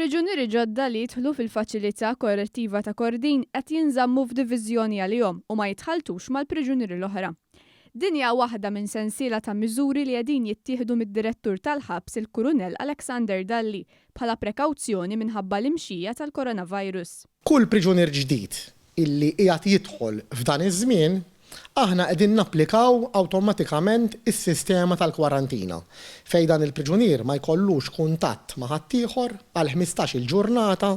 Priġunieri ġodda li jidħlu fil-Faċilità Korrettiva ta' Kordin qed jinżammu f'diviżjoni għalihom u ma jitħalltux mal-priġunieri l-oħra. Din hija waħda minn sensiela ta' miżuri li qegħdin jittieħdu mid-Direttur tal-Ħabs il-Kurunell Alexander Dalli bħala prekawzjoni minħabba l-imxija tal-coronavirus. Kull priġunier ġdid illi qiegħed jidħol f'dan iż-żmien, aħna qegħdin napplikaw awtomatikament is-sistema tal-kwarantina, fejn dan il-priġunier ma jkollux kuntatt ma' ħaddieħor għal ħmistax-il ġurnata,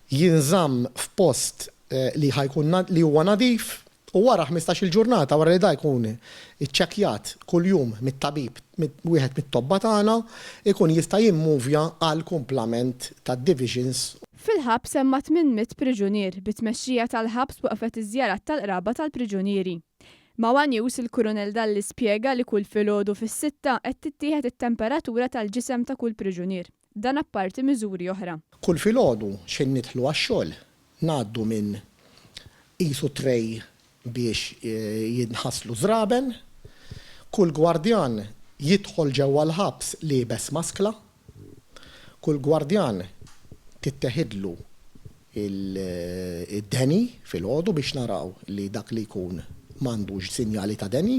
jinżamm f'post li ħa jkun li huwa nadif u wara ħmistax-il ġurnata wara li da jkun iċċekkjat kuljum mit-tabib, wieħed mit-tobba tagħna, ikun jista' jimmuvja għall-kumplament tad-divisions. Fil-ħabs hemm mat-800 priġunier, bit-tmexxija tal-ħabs waqfet iż-żjarat tal-qraba tal-priġunieri. Ma' one News il-Kurunell Dalli spjega li kull filgħodu fis-sitta qed tittieħed it-temperatura tal-ġisem ta' kull priġunier. Dan apparti miżuri oħra. Kull filgħodu x'ħin nidħlu għax-xogħol ngħaddu minn qisu tray biex jinħaslu żraben. Kull gwardjan jidħol ġewwa l-ħabs liebes maskla. Kull gwardjan titteħidlu d-deni filgħodu biex naraw li dak li jkun m'għandux sinjali ta' deni.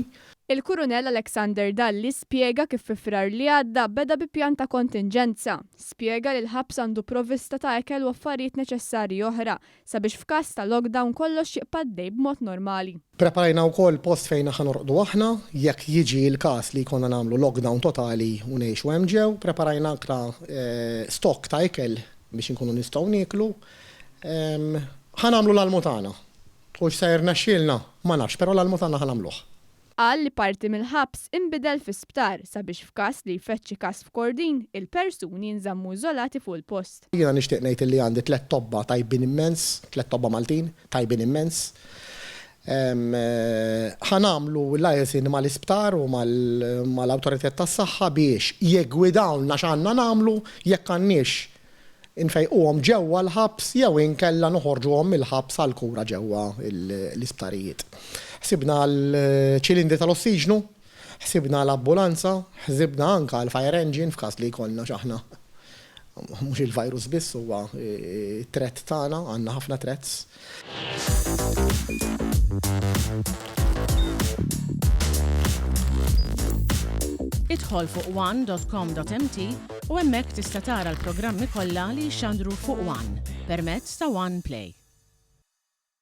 Il-Kurunell Alexander Dalli spjega kif fi Frar li għadda beda bi pjan ta' kontinġenza. Spjega li l-ħabs għandu provvista ta' ekel u affarijiet neċessarji oħra sabiex f'każ ta' lockdown kollox jibqa' għaddej b'mod normali. Preparajna wkoll post fejn ħa norqdu aħna jekk jiġi l-każ li jkollna nagħmlu lockdown totali u ngħixu hemm ġew. Preparajna anke stock ta' ikel biex inkunu nistgħu nieklu. Ħa nagħmlu l-almu tagħna. Hux se jirnexxielna? Ma nafx, però l-almu tagħna ħa nagħmluh. Qal li parti mill-ħabs inbidel fi sptar sabiex f'każ li jfeġġ xi każ f'Kordin, il-persuni jinżammu iżolati fuq il-post. Jiena nixtieq ngħid illi għandi tlett tobba tajbin immens, tlett tobba Maltin, tajbin immens. Ħa nagħmlu liaison mal-isptar u mal-awtoritajiet tas-saħħa biex jiggwidawlna x'għandna nagħmlu jekk għandniex Infejquhom ġewwa l-ħabs jew inkella noħorġuhom mill-ħabs għall-kura ġewwa l-isptarijiet. Ħsibna għal ċilindri tal-ossiġnu, ħsibna għal ambulanza, ħsibna anke għal fire engine f'każ li jkollna għax aħna mhux il-virus biss huwa threat tagħna, għandna ħafna threats. Idħol fuq one.com.mt u hemmhekk tista' tara l-programmi kollha li jixxandru fuq One permezz ta' One Play.